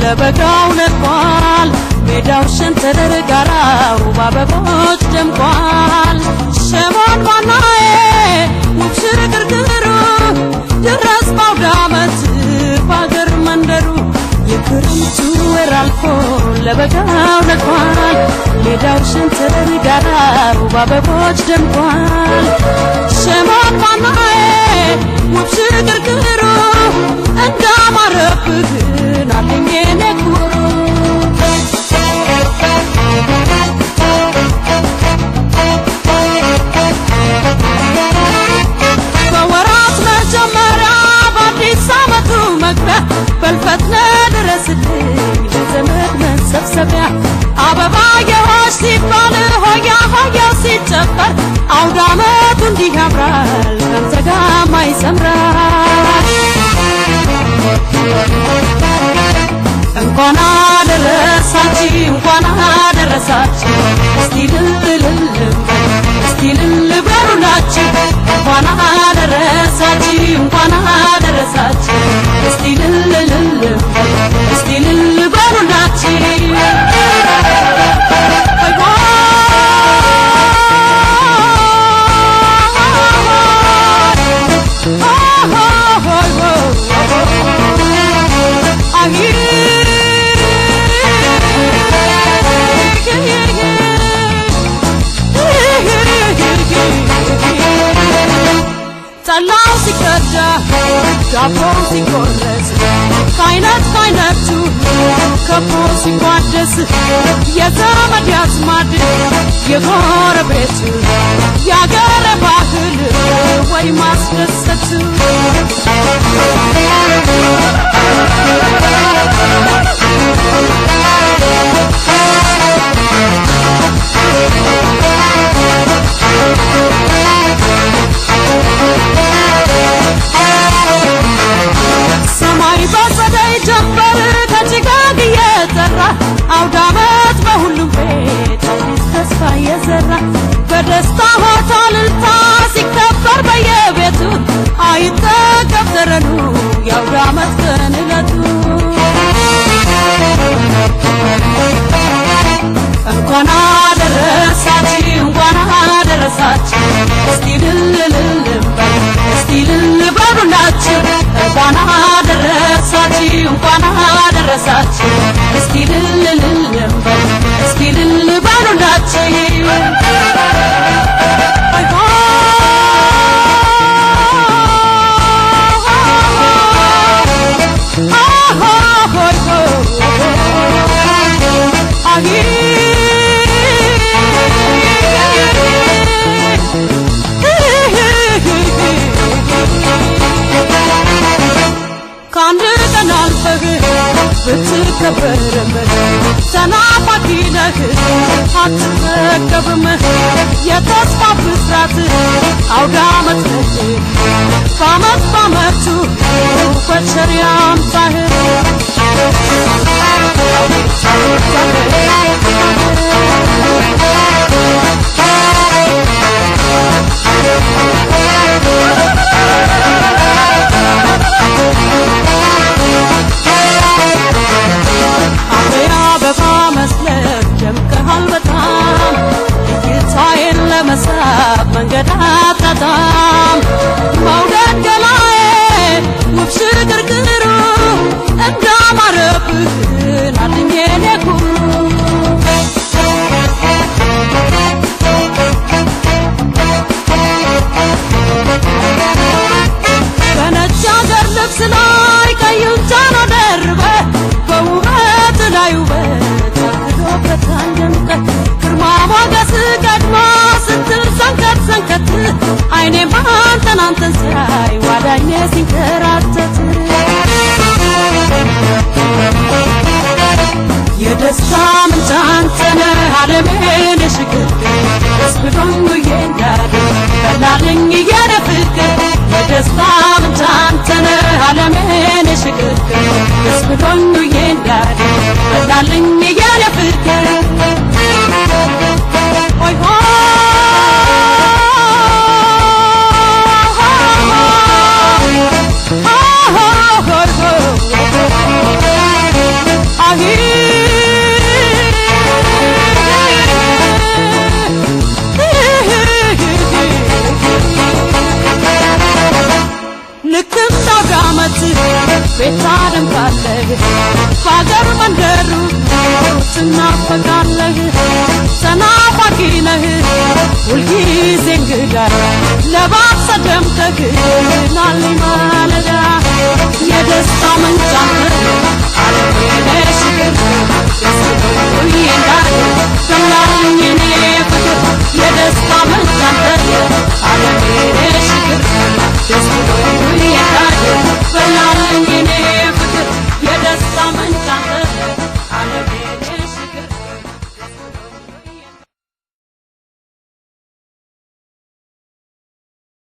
ለበጋው ነቋል ሜዳው ሸንተረር ጋራው ባበቦች ደምቋል ሸሞን ባናዬ ውብ ሽርግርግሩ ድረስ ባውደ ዓመት ባገር መንደሩ የክረምቱ ወር አልፎ ለበጋው ነቋል ሜዳው ሸንተረር ጋራው ባበቦች ደምቋል ሸሞን ባናዬ ውብ ሽርግርግሩ እንዳማረብህ ናለኝ የኔ ኩሩ በወራት መጀመሪያ በአዲስ ዓመቱ መግቢያ በልፈትነ ድረስልኝ ለዘመድ መሰብሰቢያ አበባ የሆሽ ሲባል ሆያ ሆያ ሲጨፈር አውደ ዓመቱ እንዲህ ያምራል ካንተ ጋማ ይሰምራል። እንኳን አደረሳችሁ እንኳን አደረሳችሁ እስቲ እልል እልል እስቲ እልል በሉላችሁ እንኳን አደረሳችሁ እንኳን አደረሳችሁ እስቲ እልል እልል እስቲ እልል በሉላችሁ። ጠላው ሲቀዳ ዳቦው ሲቆረስ ከአይነት ከአይነቱ ከቦ ሲቋደስ የዘመድ አዝማድ የጎረቤቱ ያገር ባህል ወይ ማስደሰቱ። ሰማይ በጸደይ ጀንበር ከጭጋግ እየጠራ አውደ ዓመት በሁሉም ቤት አዲስ ተስፋ የዘራ በደስታ ሆታ እልልታ ሲከበር በየቤቱ አይጠገብ ተረኑ የአውደ ዓመት ቀን ዕለቱ። እንኳን አደረሳችሁ እንኳን አደረሳችሁ እስቲ እልል እልል በሉ እስቲ እልል በሉላችሁ እንኳን አደረሳችሁ እንኳን አደረሳችሁ እስቲ እልል እልል በሉ እስቲ እልል በሉላችሁ። ከአንድ ቀን አልፈህ ብትከበርም ተናፋቂ ነህ አትጠገብም የተስፋ ብስራት አውደ ዓመት ነህ በዓመት በዓመቱ በቸር ያምጣህ። አደይ አበባ መስለህ ደምቀሃል በጣም እይታዬን ለመሳብ መንገድ አታጣም መውደድ ገላዬ ውብ ሽቅርቅሩ እንዳማረብህ ናልኝ የኔ ኩሩ። በነጭ አገር ልብስ ላይ ቀዩን ጃኖ ደርበህ በውበት ላይ ውበት አክሎበታል ድምቀት ግርማ ሞገስ ቀድሞ ስትል ሰንከት ሰንከት አይኔም አንተን አንተን ሲያይ ዋዳኜ ሲንከራተት የደስታ ዓለሜን ሽግግር ደስ ብሎኝ ውዬ እንዳድር በላለኝ የኔ ፍቅር የደስታ ምንጭ አንተ ነህ ዓለሜን ሽግግር ደስ ብሎኝ ውዬ እንዳድር በላለኝ የኔ ፍቅር ሆይ ልክ እንደ አውደ ዓመት ቤት ታደምቃለህ፣ በአገር መንደሩ ትናፈቃለህ፣ ተናፋቂ ነህ ሁልጊዜ እንግዳ ለባብሰ ደምቀህ ናልኝ ማለዳ የደስታ ምንጭ አንተ ነህ ዓለሜ ነሽ ግርግር ደስ ብሎኝ እንዳድር